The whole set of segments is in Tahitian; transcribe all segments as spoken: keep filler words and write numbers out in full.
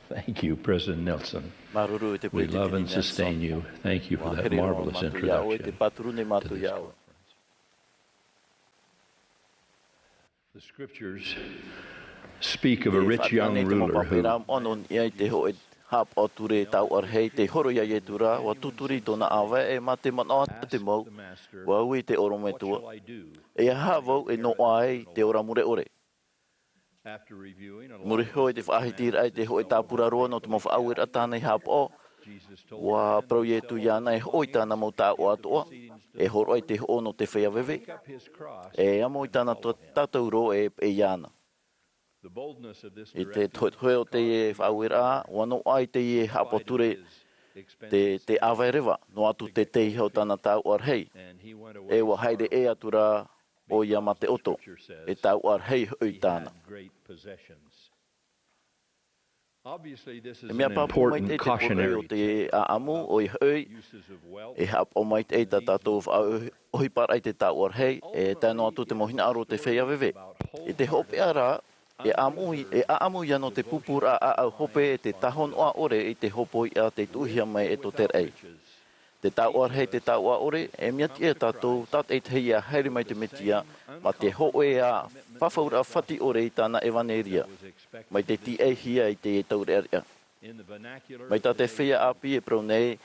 Thank you, President Nelson. Māuruuru i te We love Peresideni and Nelson. Sustain you. Thank you for that marvelous introduction. Ua haere roa mātou iā ʻoe, tē pāturu nei mātou iā ʻoe. The scriptures speak of a rich young ruler who... E faʻaʻite nei te mau pāpaʻiraʻa moʻa nō niʻa i te hōʻē haʻapaʻo ture tāuʻa rahi, tei horo iā Ietu ra, ua tūturi tōna ʻāvae, e mā te manaʻo atoʻa te mau, ua ui i te ʻorometua. E aha vau e noaʻa ai te ora mure ʻore? Muri iho i te faʻahitiraʻa i te hōʻē tāpura roa nō te mau faʻaueraʻa tāna i haʻapaʻo, ua parau Ietu iāna e hoʻo i tāna mau taoʻa atoʻa, e hōroʻa i te hoʻo nō te feiā veve, e amo i tāna to-, tātauro e peʻe iāna. I te tohetohe o teie faʻaueraʻa, ua noaʻa i teie haʻapaʻo ture te, te ʻāvae reva, noa atu te teiaha o tāna taoʻa rahi, e ua haere ʻē atu ra ʻoia mā te ʻoto, e taoʻa rahi hoʻi tāna. E mea pāpū maitaʻi te poroʻi o te ʻāʻamu, ʻoia hoʻi, e haʻapaʻo maitaʻi tā tātou faʻaʻohiparaʻa i te taoʻa rahi, e tae noa atu te mau hinaʻaro o te feiā veve. I te hopeʻa ra, e ʻāʻamu i-, e ʻāʻamu ia nō te pūpūraʻa ʻāʻau hope e te tāhonoʻa ʻore i te hōpoiʻa tei tuʻuhia mai e tō te raʻi. Te taoʻa rahi, te taoʻa ʻore, e mea tiʻa ia tātou tātaʻitahi ʻia haere mai te Mesia, mā te hōʻē ā fafauraʻa fati ʻore i tāna ʻevaneria, mai te tīaʻihia i te taureʻareʻa. Mai tā te feiā ʻāpī e parau nei,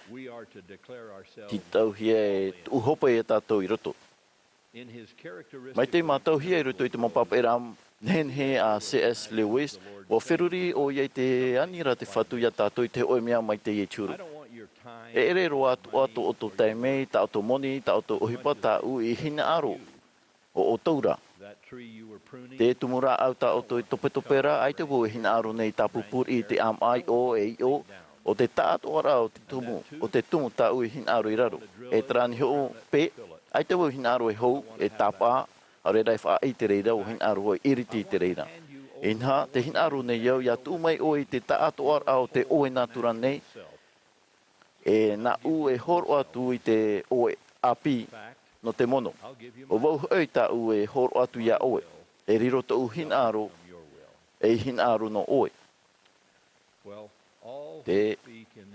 tītauhia e tuʻu hope ia tātou i roto. Mai te mātauhia i roto i te mau pāpaʻiraʻa nehenehe a C S Lewis, ua feruri ʻoia i te ani ra te Fatu ia tātou i te hōʻē mea mai teie huru. E ʻere roa atoʻa tō ʻoutou taime, tā ʻoutou moni, tā ʻoutou ʻohipa, tāʻu i hinaʻaro, ʻo ʻoutou rā. Te tumu rāʻau tā ʻoutou i topetope ra, ʻaita vau e hinaʻaro nei i tāpupū i te ʻāmaʻaiʻo e iʻo, ʻo te taʻatoʻaraʻa o te tumu, ʻo te tumu tāʻu i hinaʻaro i raro. E terā aniho pē, ʻaita vau i hinaʻaro e hou, e tāpaʻa, ʻaore rā e faʻaʻī te reira, ʻua hinaʻaro e ʻiriti i te reira. Inaha, tē hinaʻaro nei au, ʻia tuʻu mai ʻoe i te taʻatoʻaraʻa o te ʻoe nātura nei, e nāʻu e hōroʻa atu i te ʻoe ʻāpī nō te mono. ʻO vau hoʻi tāʻu e hōroʻa atu iā ʻoe, e riro tōʻu hinaʻaro, ei hinaʻaro nō ʻoe. Te,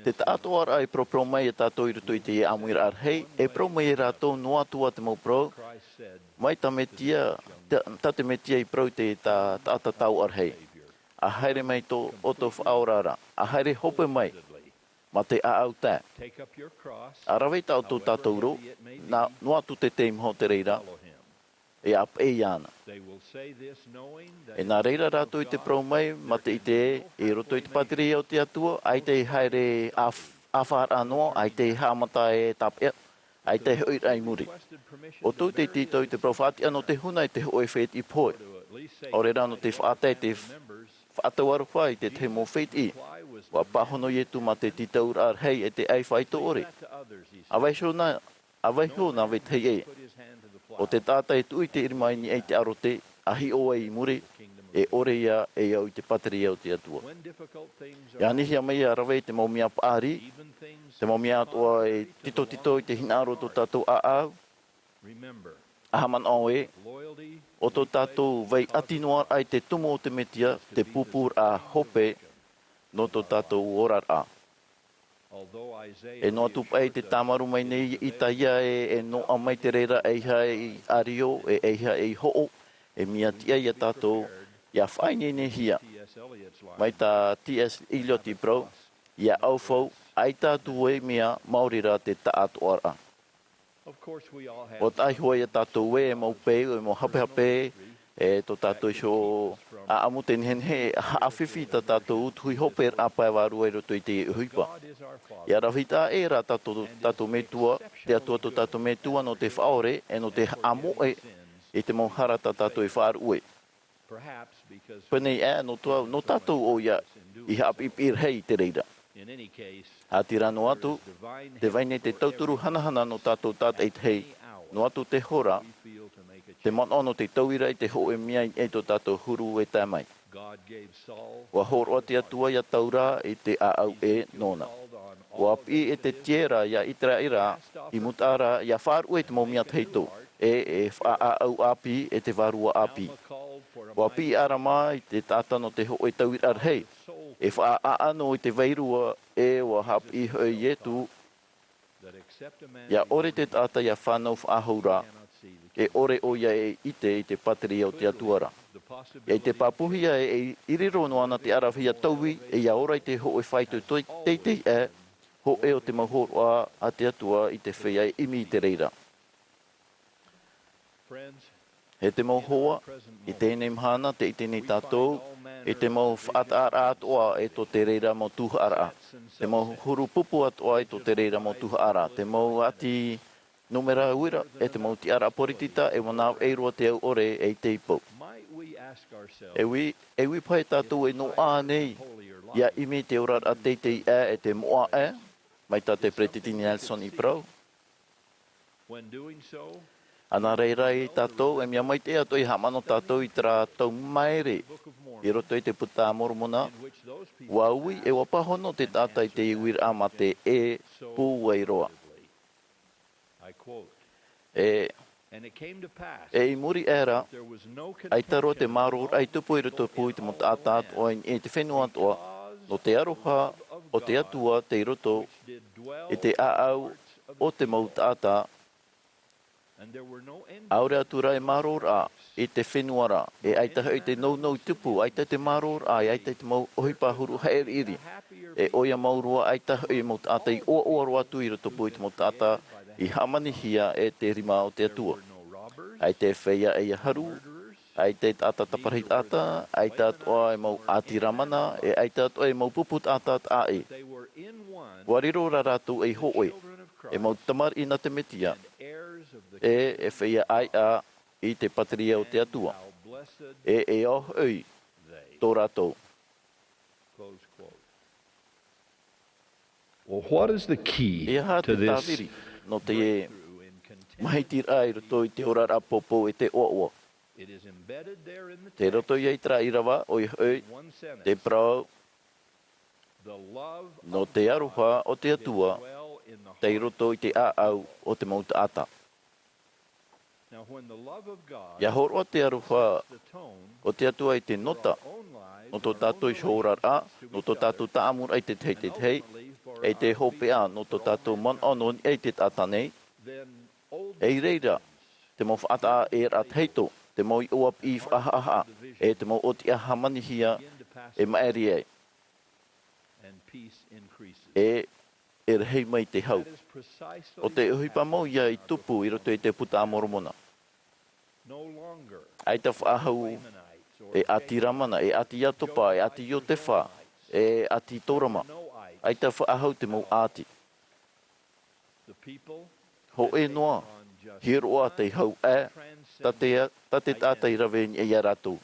te taʻatoʻaraʻa e paraparau mai ia tātou i roto i te ʻāmuiraʻa rahi, e parau mai ia rātou noa atu ā te mau parau, mai tā Mesia, tā, tā te Mesia i parau i te ta-, taʻata taoʻa rahi. ʻA haere mai tō ʻoutou Faʻaora ra, ʻa haere hope mai, mā te ʻāʻau tae. ʻA rave i tā ʻoutou tātauro, nā, noa atu te teimaha o te reira, e ʻa peʻe iāna. E nā reira rātou i te parau mai, mā te ʻite ē, i roto i te pātireia o te Atua, ʻaita e haere ʻā-, ʻāfaraʻa noa, ʻaita e haʻamata e tāpeʻa, ʻaita e hoʻiraʻa i muri. ʻOutou tei tītau i te parau faʻatiʻa nō te huna i te hōʻē fētiʻi pohe. ʻAore rā nō te faʻatae te f-, faʻatau aroha i te tahi mau fētiʻi. ʻUa pāhono Ietu mā te tītauraʻa rahi e te ʻāiʻa faʻaitoito ʻore. ʻA vaiiho nā, ʻa vaiiho nā vetahi ē. ʻO te taʻata e tuʻu i te rima i niʻa i te ʻarote, ʻa hiʻo ai i muri, e ʻore ia e au i te pātireia o te Atua. ʻIa anihia mai ʻia rave i te mau mea paʻari, te mau mea atoʻa e titotito i te hinaʻaro o tō tātou ʻāʻau, ʻa haʻamanaʻo ē, ʻo tō tātou vai ʻati noa raʻa i te tumu o te Mesia, te pūpūraʻa hope nō tō tātou oraraʻa. E noa atu paʻi te tāmarū mai nei Itaia ē, e noaʻa mai te reira ʻeiaha ei ʻārio, e ʻeiaha ei hoʻo, e mea tiʻa ia tātou, ʻia faʻaineinehia. Mai tā T S Eliot i parau, ʻia ʻaufau, ʻaita atu e mea, maori rā te taʻatoʻaraʻa. ʻUa taʻa iho ā ia tātou ē, e mau peu, e mau hapehape, e tō tātou iho ʻāʻamu tē nehenehe e haʻafifi i tā tātou utuhi hoperaʻa pae vārua i roto i te ʻohipa. ʻIa rave atu ē rā tātou, tātou Metua, te Atua tō tātou Metua nō te faʻaʻore, e nō te haʻamoʻe i te mau hara tā tātou i faʻaruʻe. Pēnei ā, nō tō, nō tātou ʻoia i haʻapiʻipiʻi rahi i te reira. ʻĀtīrā noa atu, tē vai nei te tauturu hanahana nō tātou tātaʻitahi, noa atu te hora, te manaʻo nō te tauiraʻa i te hōʻē mea i niʻa i tō tātou huru e tae mai. ʻUa hōroʻa te Atua ia Taura i te ʻāʻau ʻē nōna. ʻUa piʻi e te tiera ia ʻĪteraʻera, i mutaʻa ra, ʻia faʻaruʻe i te mau mea tahito, ʻe, e faʻaʻāʻau ʻāpī, e te vārua ʻāpī. ʻUa piʻi ʻĀrama i te taʻata nō te hōʻē tauiraʻa rahi. E faʻaʻano i te vairua, e ʻua haʻapiʻi hoʻi Ietu, ʻia ʻore te taʻata ʻia fānau faʻahou ra, e ʻore ʻoia e ʻite i te pātireia o te Atua ra. ʻIa ʻite pāpūhia ē, e ʻiriro noa na te ʻaravihi ʻia taui, e ʻia ora i te hōʻē faito teitei ʻē, hōʻē o te mau hōroʻa a te Atua i te feiā e ʻimi i te reira. E te mau hoa, i teie mahana, tē ʻite nei tātou, i te mau faʻataʻaraʻa atoʻa e tō te reira mau tuhaʻaraʻa, te mau huru pupu atoʻa e tō te reira mau tuhaʻaraʻa, te mau ʻati nūmera uira, e te mau tiʻaraʻa poritita, e ʻua nāvaʻi roa te au ʻore e ʻite i pau. E ui, e ui paha tātou e noaʻa nei, ʻia ʻimi te oraraʻa teitei ʻē, e te moʻa ʻē, mai tā te Peresideni Nelson i parau. Ana rā ia tātou, e mea maitaʻi atoʻa e haʻamanaʻo tātou i terā tau māere i roto i te Puta a Moromona, ʻua ui, e ʻua pāhono te taʻata i te uiraʻa mā te ʻē pūai roa. E, e i muri aʻe ra, ʻaita roa te mārōraʻa i tupu i rotopū i te mau taʻata atoʻa i te fenua atoʻa, nō te aroha o te Atua tei roto i te ʻāʻau o te mau taʻata. ʻAore atu rā e mārōraʻa i te fenua ra, e ʻaita hoʻi te nounou i tupu, ʻaita te mārōraʻa, e ʻaita te mau ʻohipa huru haʻiriʻiri. E ʻoia mau roa, ʻaita hoʻi mau taʻata i ʻoaʻoa roa atu i rotopū i te mau taʻata i hāmanihia e te rima o te Atua. ʻAita e feiā ʻeiaha huru, ʻaita e taʻata taparahi taʻata, ʻaita atoʻa e mau ʻāti Rāmana, e ʻaita atoʻa e mau pupu taʻata taʻaʻē. ʻUa riro rā rātou ei hōʻē, e mau tamariʻi nā te Mesia, e, e feiā ʻāiʻa i te pātireia o te Atua. E, e ao hoʻi tō rātou. Well, what is the key E aha te tāviri nō te mahitiraʻa i roto i te oraraʻa pōpou e te ʻoaʻoa? Tei roto ia i terā ʻīrava, ʻoia hoʻi, te parau nō te aroha o te Atua, tei roto i te ʻāʻau o te mau taʻata. ʻIa hōroʻa te aroha o te Atua i te nota, nō tō tātou ihoraraʻa, nō tō tātou taʻamuraʻa i te tahi i te tahi, e te hopeʻa nō tō tātou manaʻo nō niʻa i te taʻata nei, e i reira, te mau faʻataʻa e raʻa tahito, te mau iʻoa piʻi faʻahaʻahaʻa, e te mau ʻōtiʻa hāmanihia e maʻiri ai. E, e rahi mai te hau. ʻO te ʻohipa mau ia i tupu i roto i te Puta a Moromona. ʻAita faʻahou e ʻāti Rāmana, e ʻāti Iatopa, e ʻāti Iotefa, e ʻāti Torama. ʻAita faʻahou te mau ʻāti. Hōʻē noa, hiʻo roa te hau ʻē, tā te, tā te taʻata i rave i niʻa ia rātou.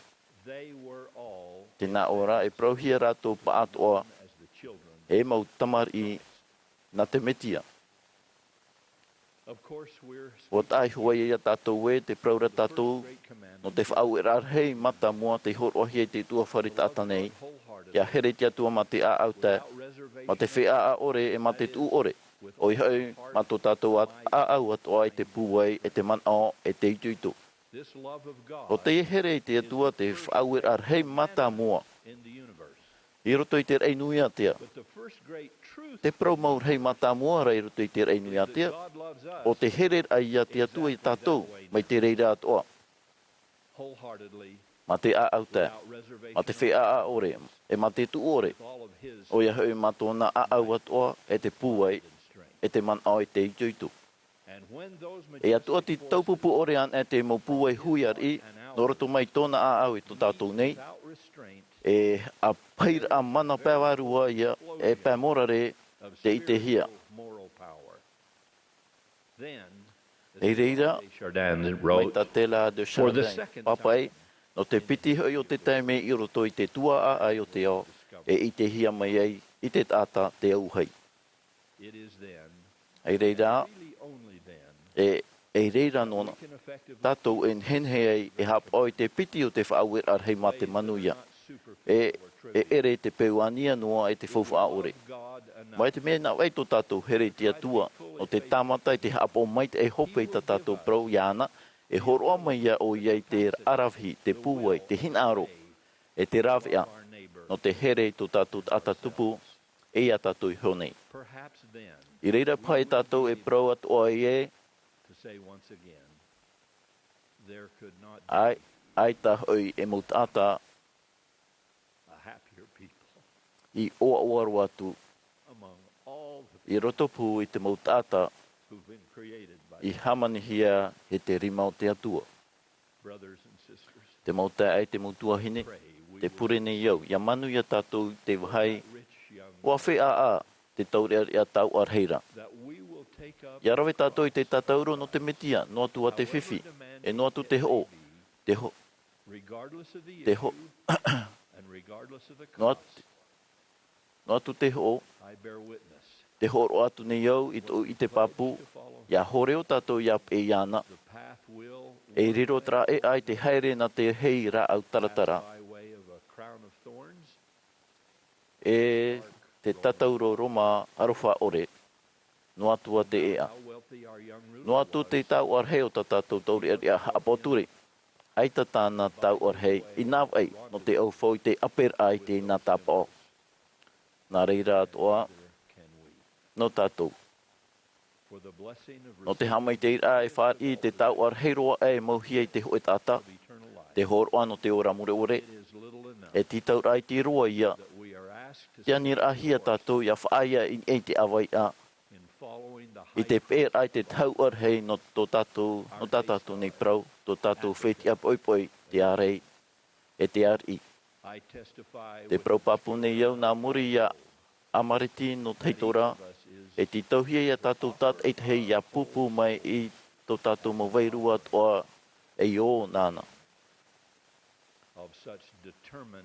Tē nā ʻō ra, e parauhia rātou paʻatoʻa, e mau tamariʻi nā te Mesia. ʻUa taʻa iho ai ia tātou ē, tē parau ra tātou, nō te faʻaueraʻa rahi mātāmua tei hōroʻahia i te ʻutuāfare taʻata nei, ʻia here i te Atua mā te ʻāʻau tae, mā te feiā ʻore, e mā te tuʻu ʻore. ʻOia hoʻi, mā tō tātou ʻāʻau atoʻa i te pūai, e te manaʻo, e te itoito. ʻO te here i te Atua te faʻaueraʻa rahi mātāmua i roto i te raʻi nui ātea. Te parau mau rahi mātāmua ra i roto i te raʻi nui ātea, ʻo te hereraʻa ia te Atua ia tātou, mai te reira atoʻa. Mā te ʻāʻau tae, mā te feiā ʻore, e mā te tuʻu ʻore. ʻOia hoʻi mā tōna ʻāʻau atoʻa, e te pūai, e te manaʻo, e te itoito. E atoʻa te taupupu ʻore anaʻe te mau pūai hui ariʻi, nō roto mai tōna ʻāʻau i tō tātou nei, e ʻāpīraʻa mana pae vārua ia, e pae mōrare te ʻitehia. I reira, mai tā Teilhard de Chardin, pāpaʻi, nō te piti hoʻi o te taime i roto i te tuaʻaʻai o te ao, e ʻitehia mai ai i te taʻata te auahi. I reira, e, i reira noa tātou e nehenehe ai e haʻapaʻo i te piti o te faʻaueraʻa rahi mā te manuia. E, e ʻere te peu ānei noa e te faufaʻa ʻore. Mai te mea nā vai tō tātou here i te Atua, nō te tāmata i te haʻapaʻo maitaʻi hope i tā tātou parau iāna, e hōroʻa mai ia ʻoia i te ʻaravihi, te pūai, te hinaʻaro, e te rāveʻa. nō te here i tō tātou taʻata tupu, e ia tātou iho nei. I reira paha e tātou e parau atoʻa ai ē, ʻaita hoʻi e mau taʻata i ʻoaʻoa roa atu i roto pū i te mau taʻata i hāmanihia e te rima o te Atua. Te mau taeaʻe, te mau tuahine, te pure nei au, ia manuia tātou i te vāhi ʻua feiā ʻā te taureʻareʻa tauʻa rahi ra. Ia rave tātou i te tatauro nō te Mesia, noa atu ā te fifi, e noa atu te hoʻo, te ho-, te ho-, noa atu, noa atu te hoʻo, te hōroʻa atu nei au i tōʻu ʻite pāpū, ia hōrero tātou ia peʻe iāna, e riro terā ʻēʻa i te haere nā te hei rāʻau taratara, e te tatauro roma aroha ʻore, noa atu ā te ʻēʻa. Noa atu te tauʻa rahi o tā tātou taureʻareʻa haʻapaʻo ture. ʻAita tāna tauʻa rahi i nā vaʻi nō te ʻaufau i te ʻāperaʻa i teie nā tāpaʻo. Nā reira atoʻa nō tātou. Nō te haʻamaitaʻiraʻa e fāriʻi i te tauʻa rahi roa aʻe e mauhia i te hōʻē taʻata, te hōroʻa nō te ora mure ʻore, e tītauraʻa iti roa ia, te aniraʻahia tātou ia faʻaea i niʻa i te ʻāvaʻe, i te peʻeraʻa i te tauʻa rahi nō tō tātou, nō tā tātou nei parau, tō tātou fetiʻa poʻipoʻi, te ārai, e te ariʻi. Te parau pāpū nei au nā muri iā Amariti nō Tahitora, e tītauhia iā tātou tātaʻitahi ia pūpū mai i tō tātou mau vairua atoʻa ei ō nāna.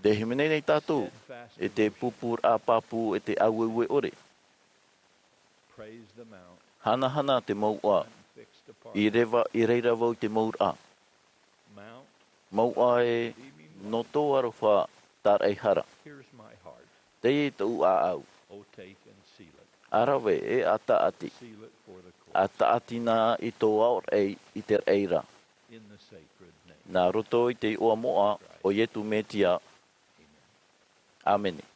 Te hīmene nei tātou, e te pūpūraʻa pāpū e te ʻāueue ʻore. Hanahana te mouʻa, i reva, i reira vau i te mouraʻa. Mouʻa e, nō tō aroha tāraʻehara. Teie tōʻu ʻāʻau. ʻA rave e ʻa tāʻati. ʻA tāʻati na i tō aʻoraʻi i te raʻi ra. Nā roto i te iʻoa moʻa o Iesu Mesia. ʻĀmene.